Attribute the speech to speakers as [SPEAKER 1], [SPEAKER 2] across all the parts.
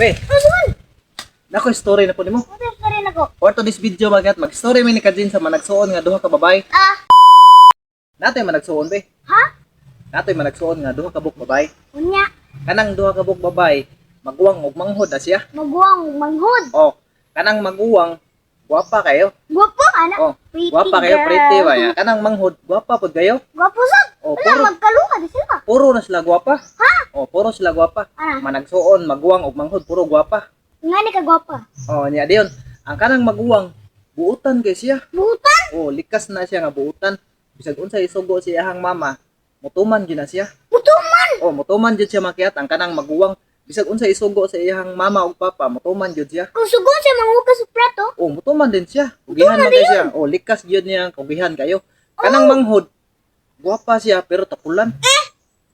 [SPEAKER 1] Be,
[SPEAKER 2] Ano?
[SPEAKER 1] Nako, story na po nimo.
[SPEAKER 2] Ano pa rin ako?
[SPEAKER 1] For to this video magat mag-story mi ni Kajin sa managsuon nga duha ka babay.
[SPEAKER 2] Ah,
[SPEAKER 1] Natoy managsuon, be.
[SPEAKER 2] Ha?
[SPEAKER 1] Natoy managsuon nga duha ka buok babay.
[SPEAKER 2] Unya,
[SPEAKER 1] Kanang duha ka buok babay, maguwang ug manghod na siya.
[SPEAKER 2] Maguwang manghod.
[SPEAKER 1] Oh, kanang maguwang gwapa kayo.
[SPEAKER 2] Gwapo, ana.
[SPEAKER 1] Oh,
[SPEAKER 2] Pretty
[SPEAKER 1] gwapa kayo,
[SPEAKER 2] girl.
[SPEAKER 1] pretty ba ya? Kanang manghod, gwapa pud kayo.
[SPEAKER 2] Gwapo sad.
[SPEAKER 1] Oh,
[SPEAKER 2] Wala,
[SPEAKER 1] puro
[SPEAKER 2] magkaluha di sila.
[SPEAKER 1] puro na sila gwapa.
[SPEAKER 2] Ha?
[SPEAKER 1] Oh, puro sila gwapa.
[SPEAKER 2] Ah.
[SPEAKER 1] Managsuon, maguwang ug manghod, puro gwapa.
[SPEAKER 2] Nga ni ka gwapa.
[SPEAKER 1] Oh, niya diyon. Ang kanang maguwang, buutan kay siya.
[SPEAKER 2] Butan.
[SPEAKER 1] Oh, likas na siya nga buutan. Bisag unsa isugo si iyahang mama, mutuman gyud na siya.
[SPEAKER 2] Butuman.
[SPEAKER 1] Oh, mutuman jud siya makiat ang kanang maguwang. Bisag unsa isugo sa iyahang mama ug papa, mutuman jud siya.
[SPEAKER 2] Kung sugon siya manghugas sa plato,
[SPEAKER 1] Oh, mutuman din siya. Kugihan man kay siya. Oh, likas gyud niya ang kugihan kayo. Kanang manghod, gwapa siya pero tapulan.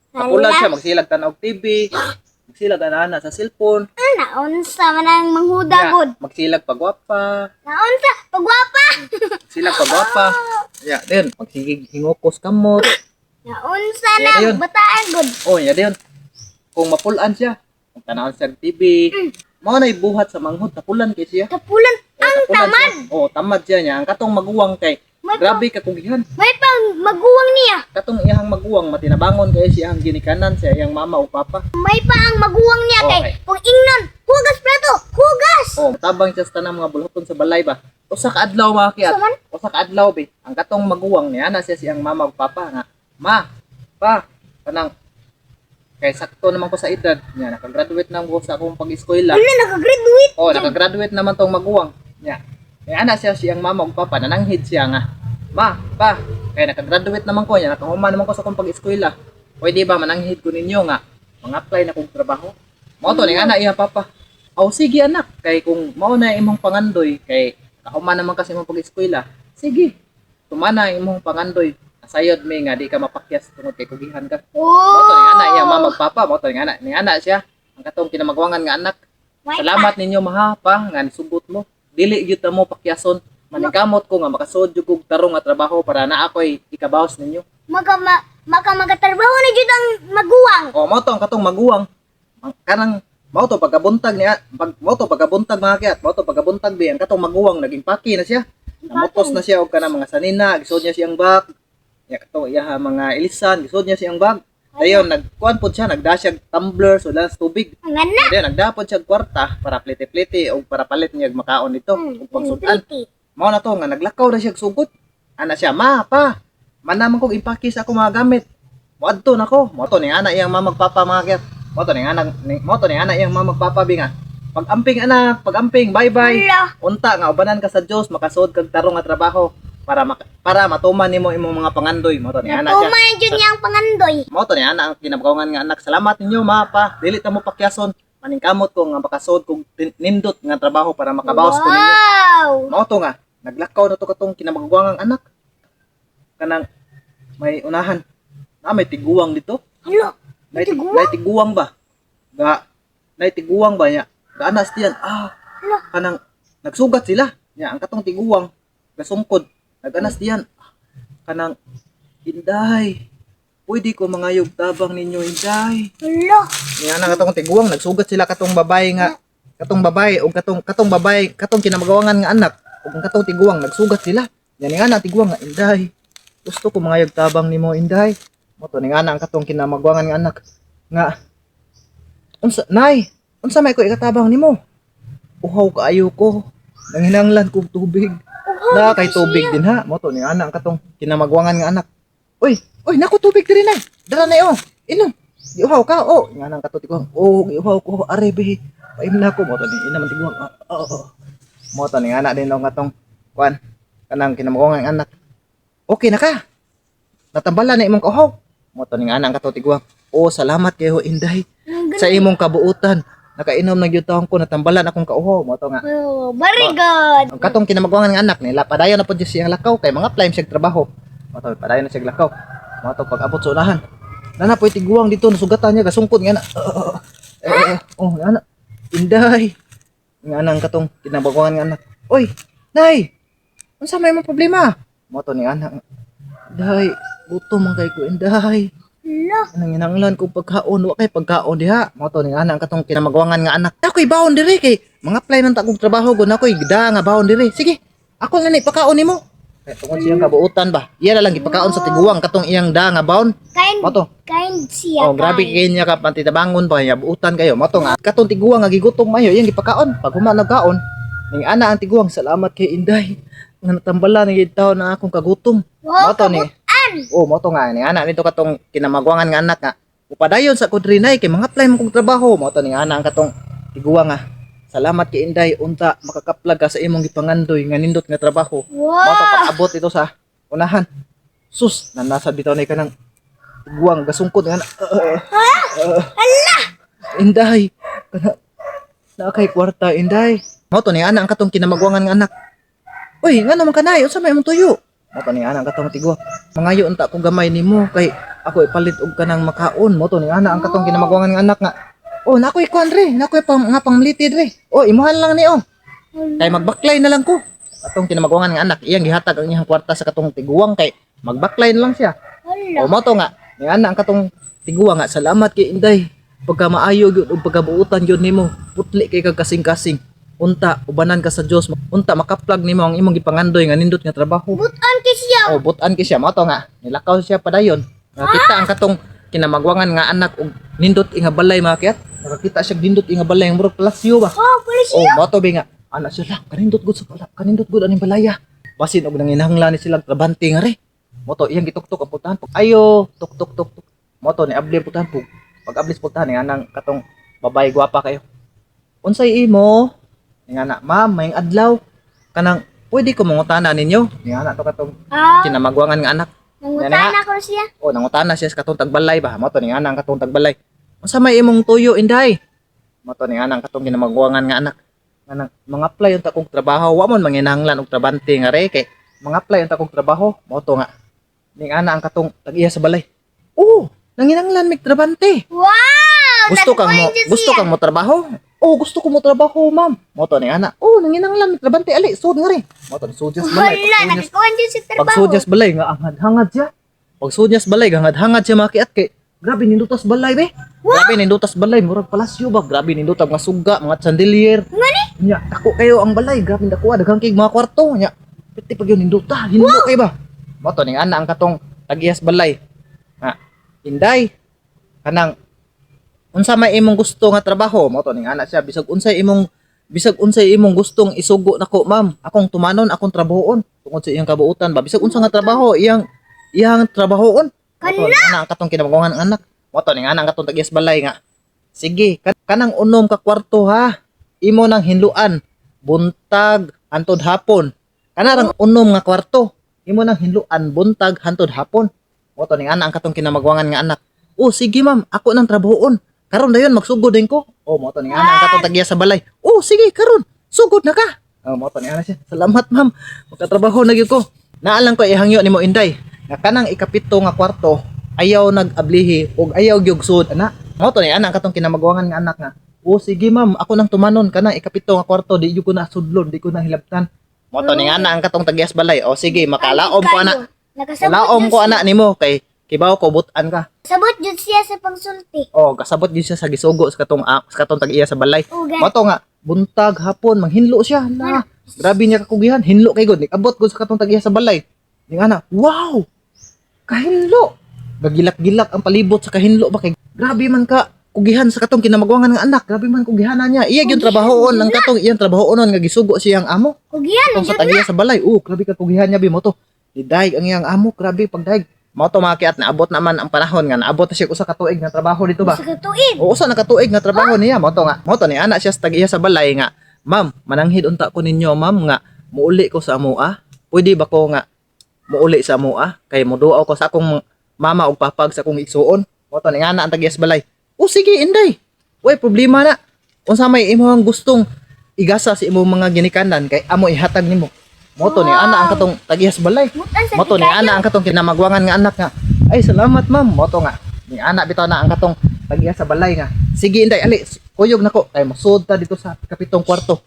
[SPEAKER 1] Tapulan
[SPEAKER 2] Hala.
[SPEAKER 1] siya, magsilag tan-aw og TV, magsilag ana sa cellphone.
[SPEAKER 2] Ah, naunsa man ang manghuda
[SPEAKER 1] Ya,
[SPEAKER 2] gud.
[SPEAKER 1] magsilag pagwapa,
[SPEAKER 2] Naunsa, pagwapa.
[SPEAKER 1] magsilag pagwapa. Ya, din magsigig hingukos kamot.
[SPEAKER 2] Naunsa
[SPEAKER 1] Yeah,
[SPEAKER 2] na
[SPEAKER 1] yun.
[SPEAKER 2] bataan gud.
[SPEAKER 1] Oh, ya din. Kung mapulan siya, kung tanawon siya og TV, mao na buhat sa manghod, tapulan kay siya.
[SPEAKER 2] Tapulan
[SPEAKER 1] Oh,
[SPEAKER 2] ang
[SPEAKER 1] tapulan
[SPEAKER 2] tamad.
[SPEAKER 1] siya. Oh, tamad siya niya. Ang katong maguwang kay
[SPEAKER 2] May
[SPEAKER 1] grabe ka kugihan.
[SPEAKER 2] May pang maguwang niya.
[SPEAKER 1] Katong iyang maguwang matinabangon kay siya ang ginikanan sa iyang mama o papa.
[SPEAKER 2] May pa ang maguwang niya kay kung ingnon, hugas plato, hugas.
[SPEAKER 1] Oh, tabang siya sa tanang mga bulhaton sa balay ba. Usa ka adlaw, mga kiat.
[SPEAKER 2] Sa man?
[SPEAKER 1] Usa ka adlaw be. Ang katong maguwang niya na siya siyang mama o papa nga. Ma, pa, kanang kay sakto naman ko sa edad niya, nakagraduate na ko sa akong pag-eskwela.
[SPEAKER 2] Wala nakagraduate.
[SPEAKER 1] Oh, nakagraduate naman tong maguwang. Nya. Kay ana siya siyang mama ug papa, nananghid siya nga. Ma, pa, kay nakagraduate naman ko, nya nakahuman naman ko sa akong pag-eskwela. Pwede ba mananghid ko ninyo nga mang-apply na kog trabaho? Mao to ning ana iya papa. Aw sige anak, kay kung mao na imong pangandoy kay nakahuman naman kasi imong pag-eskwela. Sige. Tumana ang imong pangandoy. Asayod mi nga di ka mapakyas tungod kay kugihan ka.
[SPEAKER 2] Oh.
[SPEAKER 1] Mao to ning ana iya mama ug papa, mao to ning ana siya. Ang katong kinamagwangan nga anak.
[SPEAKER 2] May
[SPEAKER 1] Salamat ninyo maha pa nga nisugot mo. Dili gyud ta mo pakyason. Maningkamot ko nga makasod jud kog tarong nga trabaho para na ako'y ikabawas ninyo.
[SPEAKER 2] Maka ma, maka magatrabaho na jud ang maguwang.
[SPEAKER 1] O mao to ang katong maguwang. Ang kanang mao to pagkabuntag niya, pag mao to pagkabuntag, mga kiat, mao to pagkabuntag bi ang katong maguwang naging paki na siya. Namutos na siya og kanang mga sanina, gisod niya siyang bag. Ya katong iyaha mga ilisan, gisod niya siyang bag. Dayon nagkuan pod siya, nagda siya og tumbler so las tubig.
[SPEAKER 2] Ang anak.
[SPEAKER 1] Dayon nagdapod siya og kwarta para pliti-pliti og para palit niya og makaon dito ug pangsudan.
[SPEAKER 2] Pretty.
[SPEAKER 1] Mao na to nga naglakaw na siya og sugot. Ana siya, ma, pa, manaman kog impake sa ako mga gamit. Moadto nako, mao to ni ana iyang mama magpapa, mga kiat. Mao to ni ana iyang mama magpapa bi nga. Pag-amping anak, pag-amping, bye-bye.
[SPEAKER 2] Hala.
[SPEAKER 1] Unta nga ubanan ka sa Dios, makasuod kag tarong nga trabaho para matuman nimo imong mga pangandoy. Mao to ni ana siya.
[SPEAKER 2] Natuman jud niya ang pangandoy.
[SPEAKER 1] Mao to ni ana ang kinabagawangan nga anak. Salamat ninyo ma pa. Dili ta mo pakyason. Maningkamot ko nga makasuod kog nindot nga trabaho para makabawas ko ninyo.
[SPEAKER 2] Wow.
[SPEAKER 1] Mao to nga naglakaw na to katong kinamagwangang anak. Kanang may unahan. Na may tiguang dito.
[SPEAKER 2] Hala.
[SPEAKER 1] May
[SPEAKER 2] Tiguang?
[SPEAKER 1] May tiguang ba? Ga nay tiguang ba niya? Gaanas diyan. Ah,
[SPEAKER 2] Hala.
[SPEAKER 1] kanang nagsugat sila. Nya ang katong tiguang gasungkod. Naganas diyan. Ah, kanang inday. Pwede ko mangayog tabang ninyo, inday.
[SPEAKER 2] Hala.
[SPEAKER 1] Niya na katong tiguang nagsugat sila katong babae nga katong babae og katong katong babae katong kinamagawangan nga anak ug ang katong tiguang nagsugat sila. Nya ni nga na tiguang nga, inday. Gusto ko mangayog tabang nimo, inday. Mo to ni nga na ang katong kinamagwangan nga anak nga unsa nay, unsa may ko ikatabang nimo? Uhaw kaayo ko. Nanghinanglan kog tubig.
[SPEAKER 2] Uhaw
[SPEAKER 1] Na kay tubig din ha. Mo to ni ana ang katong kinamagwangan nga anak. Uy, uy, nako tubig diri na. Dara na oh. Inom. Giuhaw ka oh. Nga nang katong tiguang. Oh, giuhaw ko are be. Paim na ko mo to ni ina man tiguang. Ah, ah, ah. Mo to ni ana din ang katong kuan kanang kinamagwangan nga anak. Okay na ka. Natambala na imong kauhaw. Mo to ni ana ang katong tiguang. Oh, salamat kayo inday sa imong kabuutan. Nakainom na gyud taon ko, natambalan akong kauhaw. Mo to nga.
[SPEAKER 2] Oh, very good.
[SPEAKER 1] Ang katong kinamagwangan nga anak nila, padayon na po siya siyang lakaw kay mga apply siya trabaho. Mao to, padayon na siya lakaw. Mao to pag abot sa unahan. Nana po tiguang dito nasugatan niya gasungkod nga na. Eh, eh, oh, nga na. Inday. Nga nang katong kinamagwangan nga anak. Oy, nay. Unsa may imong problema? Mao to ni anak. Inday, gutom man kay ko, inday.
[SPEAKER 2] Lo.
[SPEAKER 1] Nanginanglan ko pagkaon, wa kay pagkaon diha. Mao to ning ana ang katong kinamagwangan nga anak. Ako'y baon diri kay mga apply man ta kog trabaho gun ako'y gda nga baon diri. Sige, ako na ni pakaon nimo. Kay tungod siyang kabuutan ba. Iya na lang gipakaon sa tiguang katong iyang da nga baon.
[SPEAKER 2] Kind,
[SPEAKER 1] Mao to.
[SPEAKER 2] kind siya.
[SPEAKER 1] Oh, grabe
[SPEAKER 2] kind.
[SPEAKER 1] kay niya ka pantitabangon pa niya buutan kayo. Mao to nga katong tiguang nga gigutom mayo iyang gipakaon. Pag human nagkaon, ning ana ang tiguang, "Salamat kay Inday nga natambala ni gid taon ang akong kagutom."
[SPEAKER 2] Wow,
[SPEAKER 1] Mao to ni.
[SPEAKER 2] kabutan.
[SPEAKER 1] Oh, mo to nga ni ana nito katong kinamagwangan nga anak nga. Upadayon sa kudrinay kay mga apply mo kog trabaho. Mo to ni ana ang katong tiguang nga. "Salamat kay Inday, unta makakaplag ka sa imong gipangandoy nga nindot nga trabaho." Mo to
[SPEAKER 2] Wow.
[SPEAKER 1] pag-abot ito sa unahan. Sus, nanasa bitaw na kanang tiguang gasungkod nga.
[SPEAKER 2] Ala!
[SPEAKER 1] Inday, kana naa kay kwarta, Inday. Mo to ni ana ang katong kinamagwangan nga anak. "Uy, ngano man kanay? Unsa may imong tuyo?" Mo to ni ana ang katong tigwa. "Mangayo unta ko gamay nimo kay ako ipalit og kanang makaon." Mo to ni ana ang katong kinamagwangan nga anak nga. "Oh, nakoy kuan re, nakoy pang nga pangmliti re. Oh, imuhan lang ni oh. Kay magbaklay na lang ko." Katong kinamagwangan nga anak, iyang gihatag ang iyang kwarta sa katong tiguang kay magbaklay na lang siya.
[SPEAKER 2] Hala.
[SPEAKER 1] O mo to nga, ni ana ang katong tiguang nga, "Salamat kay Inday. Pagka maayo gyud ug pagkabuutan gyud nimo, putli kay kag kasing-kasing. Unta ubanan ka sa Dios, unta makaplag nimo ang imong gipangandoy nga nindot nga trabaho."
[SPEAKER 2] Butan kay siya.
[SPEAKER 1] O butan kay siya mo to nga, nilakaw siya padayon. Nakita ang katong kinamagwangan nga anak og nindot nga balay, mga kiyat. Nakakita siya og nindot nga balay, ang murag palasyo ba.
[SPEAKER 2] Oh, pulis.
[SPEAKER 1] Oh, mo to bi nga. Ana siya lang, kanindot gud sa pala, kanindot gud aning balaya. Basin og nanginahanglan ni silang trabante nga re. Mo to iyang gituktok ang pultahan. Ayo, tok tok tok tok. Mo to ni abli ang pultahan pug. Pag abli sa pultahan ni anang katong babae gwapa kayo. "Unsay imo?" Ni ana, "Ma'am, mayong adlaw. Kanang pwede ko mangutana ninyo?" Ni ana to katong
[SPEAKER 2] Ah,
[SPEAKER 1] kinamagwangan nga anak.
[SPEAKER 2] nangutana ko siya.
[SPEAKER 1] Oh, nangutana siya sa katong tagbalay ba. Mo to ni ana ang katong tagbalay. "Unsa may imong tuyo, Inday?" Mo to ni ana ang katong kinamagwangan nga anak. Nga mga apply unta kog trabaho, wa mon manginahanglan og trabante nga re kay mga apply unta kog trabaho. Mo to nga. Ning ana ang katong tag-iya sa balay. "Oh, nanginahanglan mig trabante."
[SPEAKER 2] Wow!
[SPEAKER 1] "Gusto kang mo
[SPEAKER 2] nagkuhan jud
[SPEAKER 1] gusto
[SPEAKER 2] siya.
[SPEAKER 1] kang mo trabaho?" "Oh, gusto ko mo trabaho, ma'am." Mo to ni ana. "Oh, nanginahanglan mig trabante, ali sud nga re." Mo to ni sud siya sa balay.
[SPEAKER 2] Hala,
[SPEAKER 1] Pag-sud niya
[SPEAKER 2] nagkuhan jud sa trabaho.
[SPEAKER 1] Pagsud niya sa balay nga anghad-hangad siya. Pagsud niya sa balay, hangad-hangad siya, mga kiat, kay grabe nindutas balay be. Grabe nindutas balay, murag palasyo ba. Grabe nindutag mga suga, mga chandelier.
[SPEAKER 2] Ngani?
[SPEAKER 1] Nya, dako kayo ang balay, grabe dako daghang kay mga kwarto nya. Piti pag yun ninduta, hinlo kay ba. Mo to ning ana ang katong tag-iyas balay. Nga, "Inday, kanang unsa may imong gusto nga trabaho?" Mo to ning ana siya, Bisag unsay imong gustong isugo nako, ma'am, akong tumanon, akong trabahoon." Tungod sa iyang kabuutan ba, bisag unsa nga trabaho iyang iyang trabahoon. Mo to ning ana ang katong kinamagwangan ang anak. Mo to ning ana ang katong tag-iyas balay nga. "Sige, kanang unom ka kwarto ha. Imo nang hinluan buntag hantod hapon. Kanarang unom nga kwarto. Imo nang hinluan buntag hantod hapon." Mo to ning ana ang katong kinamagwangan nga anak. "Oh, sige ma'am, ako nang trabahoon. Karon dayon magsugod din ko." Oh, mo to ning ana ang katong tag-iya sa balay. "Oh, sige, karon. Sugod na ka." Oh, mo to ni ana siya. "Salamat, ma'am. Makatrabaho na gyud ko. Naalang ko ihangyo nimo, Inday. Nga kanang ikapito nga kwarto ayaw nag-ablihi og ayaw gyud sud ana." Mo to ni ana ang katong kinamagwangan nga anak nga. "Oh, sige ma'am, ako nang tumanon kanang ikapito nga kwarto di gyud ko na sudlon, di ko na hilabtan." Mo to ni ana ang katong tag-iyas balay. "O sige, makalaom ko ana.
[SPEAKER 2] Nakasabot
[SPEAKER 1] Kalaom
[SPEAKER 2] jud
[SPEAKER 1] ko
[SPEAKER 2] siya.
[SPEAKER 1] ana nimo kay kibaw ko butan ka."
[SPEAKER 2] Sabot jud siya sa pagsulti.
[SPEAKER 1] Oh, kasabot gyud siya sa gisugo sa katong tag-iya sa balay.
[SPEAKER 2] O gan.
[SPEAKER 1] Mo to nga buntag hapon manghinlo siya na. Grabe niya kakugihan, hinlo kay gud. Abot gud sa katong tag-iya sa balay. Ning ana, wow! Kahinlo. Gagilak-gilak ang palibot sa kahinlo ba kay grabe man ka kugihan sa katong kinamagwangan nga anak. Grabe man kugihanan niya. Iya gyud trabahoon ang katong iyang trabahoon nga gisugo siyang amo.
[SPEAKER 2] Kugihan
[SPEAKER 1] Katong sa
[SPEAKER 2] jud.
[SPEAKER 1] tag-iya sa balay. Oh, grabe ka kugihan niya bi mo to. Didaig ang iyang amo, grabe pagdaig. Mo to, mga kiat, naabot naman ang panahon nga naabot na siya usa ka tuig nga trabaho dito ba.
[SPEAKER 2] Sa katuig.
[SPEAKER 1] Oo, usa na ka tuig nga trabaho niya. Mo to nga. Mo to ni ana siya sa tag-iya sa balay nga. "Ma'am, mananghid unta ko ninyo, ma'am, nga muuli ko sa amoa. Pwede ba ko nga muuli sa amoa kay moduaw ko sa akong mama ug papag sa akong igsuon?" Mo to ni ana ang tag-iya sa balay. "O sige, Inday. Way problema na. Unsa may imong gustong igasa sa imong mga ginikanan kay amo ihatag nimo." Mo to ni ana ang katong tag-iya sa balay.
[SPEAKER 2] Butan sa
[SPEAKER 1] Mo to ni ana ang katong kinamagwangan nga anak nga. "Ay, salamat, ma'am." Mo to nga. Ni ana bitaw na ang katong tag-iya sa balay nga. "Sige Inday, ali kuyog nako kay mosud ta dito sa kapitong kwarto."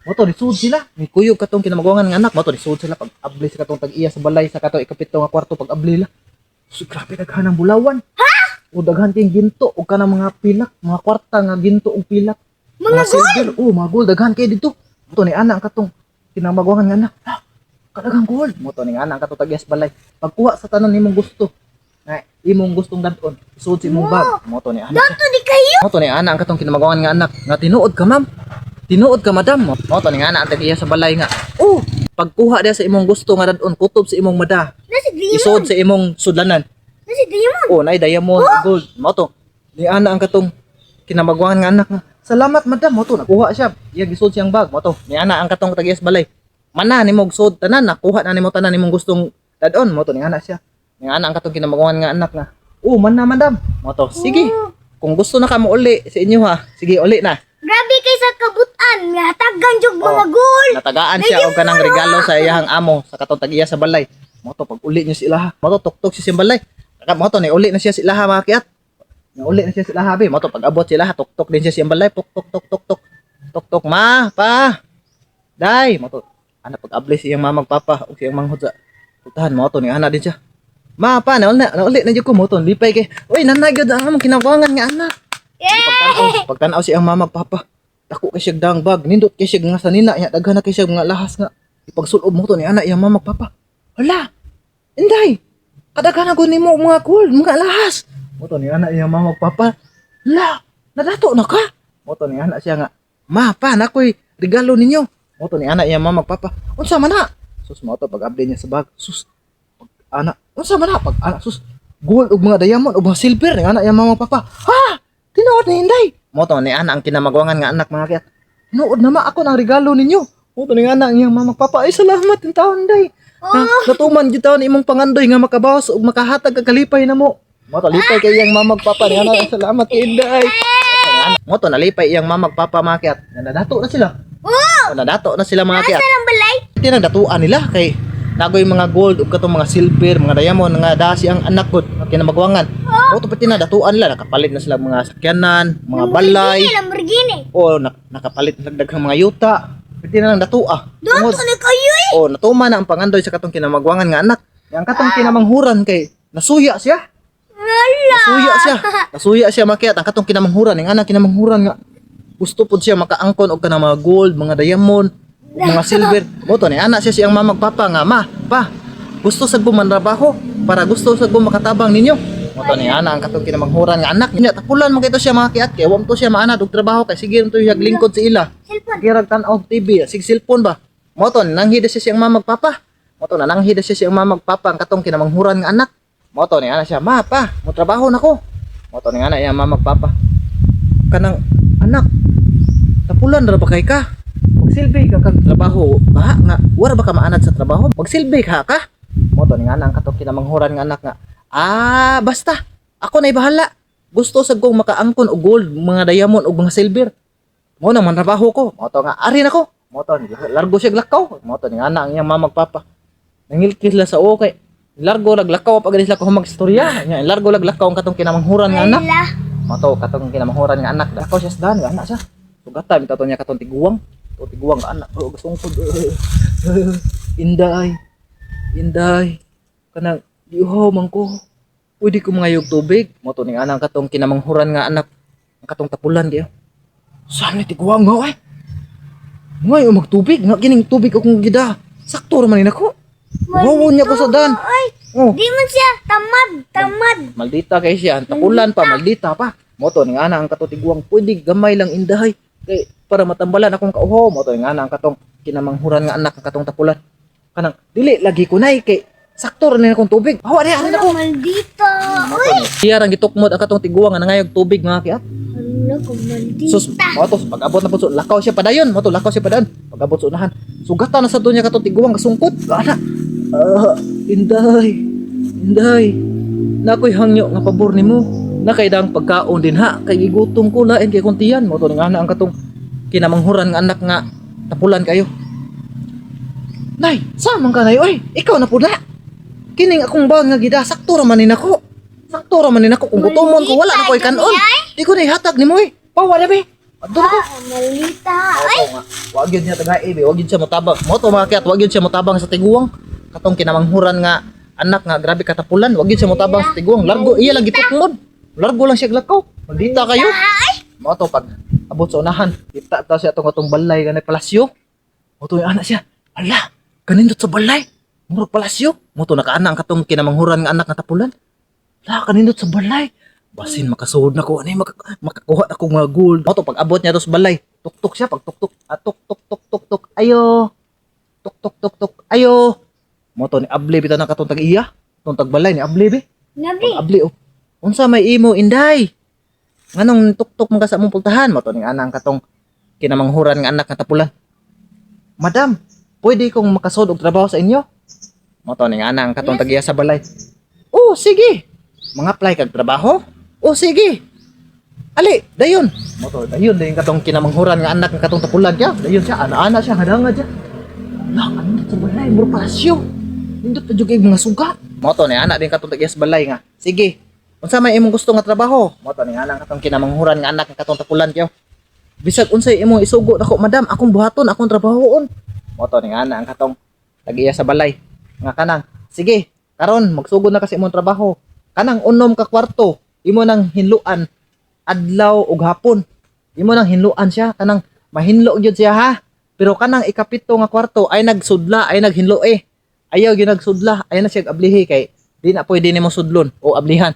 [SPEAKER 1] Mo to ni sud sila. Ni kuyog katong kinamagwangan nga anak. Mo to ni sud sila pag abli sa katong tag-iya sa balay sa katong ikapito nga kwarto pag abli la. So, grabe daghan ang bulawan. Ha? O daghan kay ginto og kanang mga pilak, mga kwarta nga ginto og pilak.
[SPEAKER 2] Mga
[SPEAKER 1] silver, oh, mga gold daghan kay dito. Mao to ni ana ang katong kinamagwangan nga anak. Ha? Kadaghang gold. Mao to ni ana ang katong tagyas balay. Pagkuha sa tanan nimong gusto. Na imong gustong dadon, isud sa imong bag. Mao to ni ana.
[SPEAKER 2] Dato di kayo.
[SPEAKER 1] Mao to ni ana ang katong kinamagwangan nga anak nga tinuod ka, ma'am. Tinuod ka, madam. Mao to ni ana ang tagiya sa balay nga. Oh, pagkuha diya sa imong gusto nga dadon, kutob sa imong mada.
[SPEAKER 2] Nasi diamond.
[SPEAKER 1] Isod sa imong sudlanan.
[SPEAKER 2] Nasi diamond.
[SPEAKER 1] Oh, nay diamond, gold. Mao to. Ni ana ang katong kinamagwangan nga anak nga. Salamat, madam, mo to nakuha siya. Iya gisod siyang bag mo to. Ni ana ang katong tagiyas balay. Mana nimo og sud tanan, nakuha na nimo tanan nimong gustong dadon mo to ni ana siya. Ni ana ang katong kinamagwangan nga anak nga. Oh, mana madam. Mo to. Sige. Kung gusto na ka mo uli sa inyo ha. Sige, uli na.
[SPEAKER 2] Grabe kay sa kabutan nga tagan jud mga
[SPEAKER 1] Oh.
[SPEAKER 2] gold.
[SPEAKER 1] Natagaan siya og kanang regalo sa iyahang amo sa katong tag-iya sa balay. Mo to pag uli niya sila ha. Mo to tuktok siya sa balay. Mo to ni uli na siya sila ha, mga kiat. Ni uli na siya sila ha, be. Mo to pag abot sila ha, tuktok din siya sa balay. Tok tok tok tok tok. Tok tok, ma, pa. Day, mo to. Ana pag abli siyang mama ug papa ug siyang manghod sa putahan mo to ni ana din siya. Ma, pa, nauli na, nauli na jud ko mo to. Lipay kay. Uy, nanay gyud ang among kinabuangan nga anak.
[SPEAKER 2] Yeah.
[SPEAKER 1] Pagtanaw, pagtanaw siyang mama ug papa. Dako kay siya dang bag, nindot kay siya nga sanina, nya daghan na kay siya mga lahas nga ipagsulob mo to ni ana iyang mama ug papa. Hala. Inday. Kadaghan na gud nimo mga gold, mga lahas. Mo to ni ana iyang mama ug papa. Hala, nadato na ka. Mo to ni ana siya nga, ma, pa, nakoy regalo ninyo. Mo to ni ana iyang mama ug papa. Unsa man na? Sus, mo to pag-update niya sa bag. Sus, pag ana, unsa man na pag ana, sus, gold ug mga diamond ug mga silver ni ana iyang mama ug papa. Ha? Tinuod ni Inday. Mo to ni ana ang kinamagwangan nga anak, mga kiat. Tinuod na ma ako ng regalo ninyo. Mo to ni ana ang iyang mama ug papa. Ay, salamat in taon, Inday. Na, natuman gyud taon imong pangandoy nga makabawas ug makahatag kag kalipay namo. Mo to lipay kay iyang mama ug papa ni ana. Salamat kay Inday. Mo to nalipay iyang mama ug papa, mga kiat. Nadato na sila.
[SPEAKER 2] Oh,
[SPEAKER 1] Nadato na sila, mga kiat.
[SPEAKER 2] asa lang balay?
[SPEAKER 1] Tinang datuan nila kay nagoy mga gold ug katong mga silver, mga diamond nga dasi ang anak gud nga kinamagwangan. Oh. To pati na datuan nila, nakapalit na sila mga sakyanan, mga balay,
[SPEAKER 2] Lamborghini, Lamborghini.
[SPEAKER 1] o nakapalit na sila daghang mga yuta. Pati na lang datua.
[SPEAKER 2] Dato ni kayo eh.
[SPEAKER 1] O natuma na ang pangandoy sa katong kinamagwangan nga anak. Yang katong kinamanghuran kay nasuya siya.
[SPEAKER 2] Hala.
[SPEAKER 1] Nasuya siya. Nasuya siya makiat ang katong kinamanghuran, ang anak kinamanghuran nga gusto pud siya makaangkon og kanang mga gold, mga diamond, ug mga silver. Mo to ni anak siya siyang mama ug papa nga, ma, pa. Gusto sad ko manrabaho para gusto sad ko makatabang ninyo. Mo to ni ana ang katong kinamanghuran nga anak. Nya tapulan man kay to siya, mga kiat, kay wa man to siya maanad og trabaho kay sige man to siya lingkod sa ila.
[SPEAKER 2] Cellphone.
[SPEAKER 1] Girag tan-aw og TV, sig cellphone ba. Mo to nanghida siya siyang mama ug papa. Mo to nananghida siya siyang mama ug papa ang katong kinamanghuran nga anak. Mo to ni ana siya, ma, pa, mo trabaho na ko. Mo to ni ana iyang mama ug papa. Kanang anak, tapulan ra ba kay ka? Magsilbi ka kag trabaho ba nga wara ba ka maanad sa trabaho? Magsilbi ka ka? Mo to ni ana ang katong kinamanghuran nga anak nga. Ah, basta ako na bahala. Gusto sad kong makaangkon og gold, mga diamond ug mga silver. Mo nang mantrabaho ko. Mo to nga ari nako. Mo to largo siya glakaw. Mo to ni ana ang iyang mama ug papa. Nangilkis sila sa okay. Largo laglakaw pag sila ko magstorya. Nya largo laglakaw ang katong kinamanghuran nga anak.
[SPEAKER 2] Hala.
[SPEAKER 1] Mo to katong kinamanghuran nga anak. Lakaw siya sa daan nga anak siya. Sugata bitaw to niya katong tiguang. To tiguang nga anak. Oh, gasungkod. Inday. Inday. Kanang giuhaw man ko. Pwede ko mangayog tubig. Mo to ning anang katong kinamanghuran nga anak. Ang katong tapulan kayo. Saan ni tiguang nga ay? Ngay magtubig nga kining tubig akong gida. Sakto ra man ni nako. Wow, niya ko sa dan.
[SPEAKER 2] Ay,
[SPEAKER 1] Oh.
[SPEAKER 2] di man siya tamad, tamad.
[SPEAKER 1] Maldita kay siya, ang tapulan pa, maldita pa. Moto ni ana ang katutiguang, pwede gamay lang, indahay. Kay para matambalan akong kauhaw, moto ni ana ang katong kinamanghuran nga anak ang katong tapulan. Kanang dili lagi ko nay kay sakto ra ni akong tubig. Hawa ni ari
[SPEAKER 2] Hala,
[SPEAKER 1] nako.
[SPEAKER 2] maldita.
[SPEAKER 1] Moto ni. Iya rang gitukmod ang katong tiguang nga nangayog tubig, mga kiat.
[SPEAKER 2] Hala, ka maldita.
[SPEAKER 1] Sus, moto pag-abot na po so, lakaw siya padayon, moto lakaw siya padayon. Pag-abot sa unahan, sugatan na sa doon niya katong tiguang kasungkot. Ana. Ah, inday. Inday. Nakoy hangyo nga pabor nimo. Nakaidang pagkaon din ha kay gigutom ko, lain kay kuntian mo to nga ana ang katong kinamanghuran nga anak nga tapulan kayo. Nay, sa man ka nay oy? Ikaw na pud na. Kining akong bag nga gida sakto ra man ni nako. Sakto ra man ni nako kung gutomon ko wala na ko'y kanon. Di ko na ihatag nimo eh. Pawa na be. Adto na ko.
[SPEAKER 2] Ah, maldita. Ay,
[SPEAKER 1] Oo nga. Wag yun niya taga eh, wag yun siya motabang. Mo to mga kiat, wag yun siya motabang sa tiguang. Katong kinamanghuran nga anak nga grabe katapulan, wag gyud siya motabang sa tiguang. Largo iya lang gitukmod. Largo lang siya glakaw. Maldita kayo.
[SPEAKER 2] Ay,
[SPEAKER 1] Mao to pag abot sa unahan, kita ta siya atong atong balay kanay palasyo. Mao to yung anak siya. Ala, kanindot sa balay. Murag palasyo. Mao to nakaana ang katong kinamanghuran nga anak nga tapulan. La, kanindot sa balay. Basin makasuod na ko ani makakuha na ko mga gold. Mao to pag abot niya to sa balay, tuktok siya pag tuktok, ah, tuk tuk tuk tuk tuk. Ayo. Tuk tuk tuk tuk. Ayo. Mao to ni abli bitaw na katong tag-iya. Tong tagbalay ni abli be.
[SPEAKER 2] nabi.
[SPEAKER 1] Pag abli oh. Unsa may imo inday? Nganong tuktok man ka sa among pultahan? Mao to ning anang katong kinamanghuran nga anak nga tapulan. Madam, pwede kong makasod og trabaho sa inyo? Mao to ning anang katong tag-iya sa balay. Oh, sige. Mga apply kag trabaho? Oh, sige. Ali, dayon. Mao to dayon dayon katong kinamanghuran nga anak nga katong tapulan kya. Dayon siya, ana-ana siya, hadanga siya. Lah, kanindot sa balay, mura palasyo. Nindot pa jud kay mga suga. Mao to ni anak din katong tag-iya sa balay nga. Sige. Unsa may imong gusto nga trabaho? Mao to ni anak katong kinamanghuran nga anak nga katong tapulan kyo. Bisag unsay imong isugo nako, madam, akong buhaton, akong trabahoon. Mao to ni anak ang katong tag-iya sa balay nga kanang sige, karon magsugod na kasi imong trabaho. Kanang unom ka kwarto, imo nang hinluan adlaw ug hapon. Imo nang hinluan siya kanang mahinlo gyud siya ha. Pero kanang ikapito nga kwarto ay nagsudla, ay naghinlo eh. Ayaw gyud nagsudla, ay na siya ablihi kay di na pwede nimo sudlon o ablihan.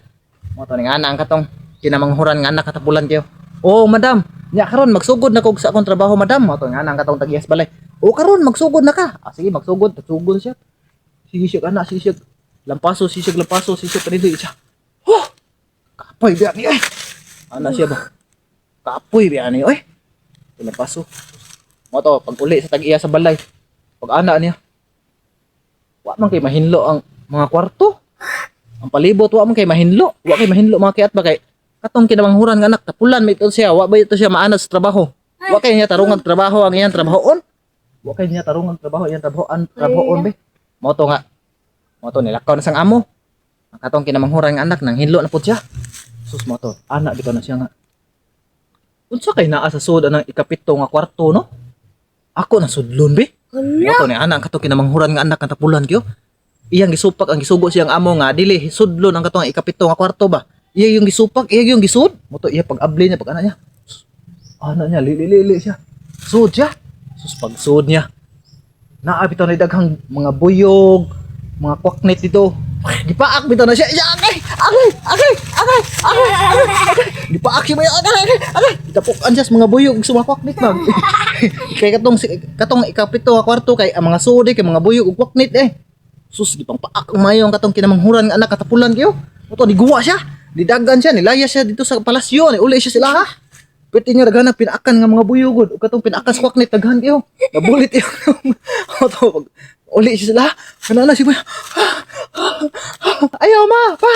[SPEAKER 1] Mo to ning ana ang katong kinamanghuran nga anak katapulan kayo. Oh, madam, nya karon magsugod na kog sa akong trabaho, madam. Mo to nga ana ang katong tag-iyas balay. O karon magsugod na ka. Ah, sige, magsugod, magsugod siya. Sige siya anak, sige siya. Lampaso, sige siya, lampaso, sige siya, panidoy siya. Oh! Kapoy biya ni ay. Ana siya ba? Kapoy biya ni oy. Lampaso. Mo to pag uli sa tag-iya sa balay. Pag ana niya. Wa man kay mahinlo ang mga kwarto. Ang palibot wa man kay mahinlo. Wa kay mahinlo mga kiat ba kay katong kinamanghuran nga anak tapulan may ito siya, wa ba ito siya maanad sa trabaho. Wa kay niya tarungan trabaho ang iyang trabahoon. Wa kay niya tarungan trabaho iyang trabahoan trabahoon be. Mo to nga. Mo to nilakaw na sang amo. Ang katong kinamanghuran nga anak nang hinlo na pud siya. Sus mo to, anak bitaw na siya nga. Unsa kay naa sa sud anang ikapito nga kwarto no? Ako na sudlon be.
[SPEAKER 2] Hala.
[SPEAKER 1] Mo to ni anak ang katong kinamanghuran nga anak nga tapulan kyo. Iyang gisupak ang gisugo siyang amo nga dili sudlon ang katong ikapito nga kwarto ba. Iya yung gisupak, iya yung gisud. Mo to iya pag-abli niya pag anak niya. Sus, anak niya lili lili siya. Sud siya. Sus pagsud niya. Naa bitaw na daghang mga buyog, mga kwaknit dito. Gipaak bitaw na siya. Iya, agay, agay, agay, agay, agay, agay, agay. Gipaak siya ba? Agay, agay, agay. Gitapukan siya sa mga buyog sa mga kwaknit mag. Kay katong katong ikapito nga kwarto kay ang mga sudi kay mga buyog ug kwaknit eh. Sus, gipang paak ang mayo ang katong kinamanghuran nga anak katapulan kayo. Muto niguwa siya. Nidagan siya, nilaya siya dito sa palasyo, ni uli siya sila ha. Pwede niya daghan ang pinaakan nga mga buyogod ug katong pinaakan sa kwaknit daghan kayo. Nabulit iyo. Muto pag uli siya sila. Kanana siya ba? Ayaw ma, pa.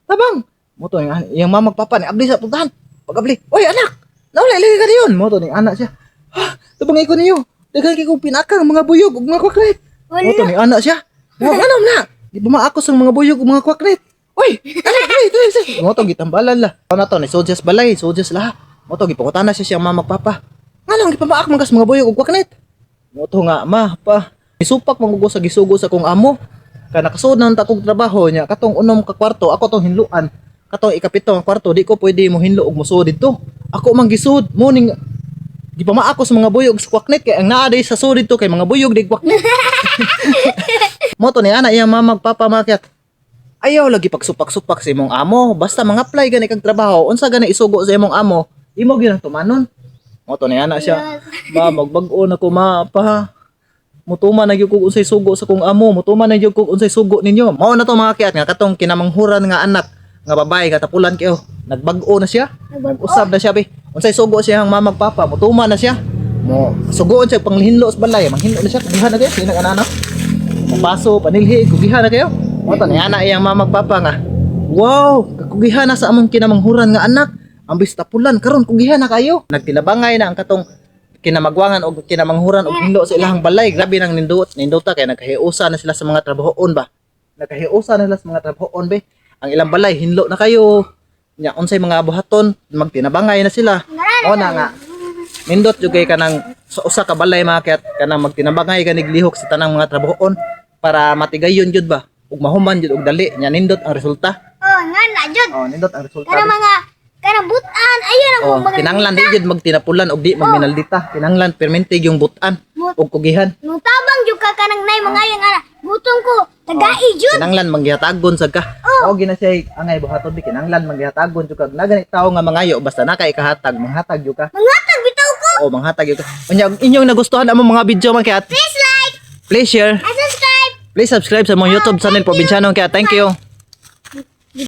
[SPEAKER 1] Tabang. Muto yung iyang mama magpapa ni abli sa puntahan. Pag abli, oy anak. Nauli lagi ka diyon. Muto ni anak siya. Ah, tabang ko niyo. Daghan kay kong pinakang mga buyog ug mga kwaknit.
[SPEAKER 2] Wala.
[SPEAKER 1] Muto ni anak siya. Nga ano na? Di ba maakos ang mga buyog ug mga kwaknit? Oy, dali, dali, dali, dali. Mo to gitambalan la. Ano to ni soldiers balay, soldiers laha. Mo to gipangutana siya siyang mama magpapa. Nganong gipamaak man kas mga buyog ug kwaknit? Mo to nga ma pa. Isupak mangugo sa gisugo sa kong amo. Kay nakasuod na ta kog trabaho niya katong unom ka kwarto ako tong hinluan. Katong ikapito nga kwarto di ko pwede mo hinlo og mosuod didto. Ako man gisud mo ning gipamaako sa mga buyog sa kwaknit kay ang naa day sa sud didto kay mga buyog di kwaknit. Mo to ni ana iyang mama magpapa makyat. Ayaw lagi pagsupak-supak sa imong amo. Basta mga-apply gani kag trabaho, unsa gani isugo sa imong amo, imo gyud ang tumanon. Mo to ni ana siya. Ma, magbag-o na ko ma pa. Mutuma na gyud kog unsay sugo sa kong amo, mutuma na gyud kog unsay sugo ninyo. Mao na to mga kiat nga katong kinamanghuran nga anak nga babae katapulan kayo. Nagbag-o na siya.
[SPEAKER 2] Nagbag-o.
[SPEAKER 1] Usab na siya be. Unsay sugo siya ang mama magpapa, mutuma na siya. Mo sugoon siya panghinlo sa balay, manghinlo na siya, kugihan na kayo, sinag anak. Mapaso, panilhi, kugihan na kayo. Mo to ni ana iyang mama magpapa nga. Wow, kakugihan na sa among kinamanghuran nga anak. Ambis tapulan karon kugihan na kayo. Nagtinabangay na ang katong kinamagwangan og kinamanghuran og hinlo sa ilahang balay. Grabe nang nindot, nindota kay nagkahiusa na sila sa mga trabahoon ba. Nagkahiusa na sila sa mga trabahoon be. Ang ilang balay hinlo na kayo. Nya unsay mga buhaton, magtinabangay na sila. O na nga. Nindot jud kay kanang sa usa ka balay mga kayat kanang magtinabangay ka niglihok sa tanang mga trabahoon para matigayon jud ba. Ug mahuman jud og dali nya, nindot ang resulta.
[SPEAKER 2] Oh, nga na jud.
[SPEAKER 1] Oh, nindot ang resulta.
[SPEAKER 2] Kanang mga kanang butan, ayun ang
[SPEAKER 1] Oh,
[SPEAKER 2] mga
[SPEAKER 1] kinanglan di jud magtinapulan og di magminaldita. Kinanglan permente yung butan ug kugihan.
[SPEAKER 2] Mutabang jud ka kanang nay mga yang ana. Gutom ko, tagai jud.
[SPEAKER 1] Kinanglan manggihatagon sad ka. Oh. Mao gina siya angay buhaton bi, kinanglan manggihatagon jud ka. Na gani tawo nga mangayo, basta na kay ikahatag, manghatag jud ka.
[SPEAKER 2] Mangatag bitaw ko.
[SPEAKER 1] Oh, manghatag jud ka. Unya, inyong nagustuhan among mga video man kaya
[SPEAKER 2] Please like
[SPEAKER 1] please share,
[SPEAKER 2] and subscribe.
[SPEAKER 1] Please subscribe sa among YouTube channel, Probinsyano kaya. Thank you.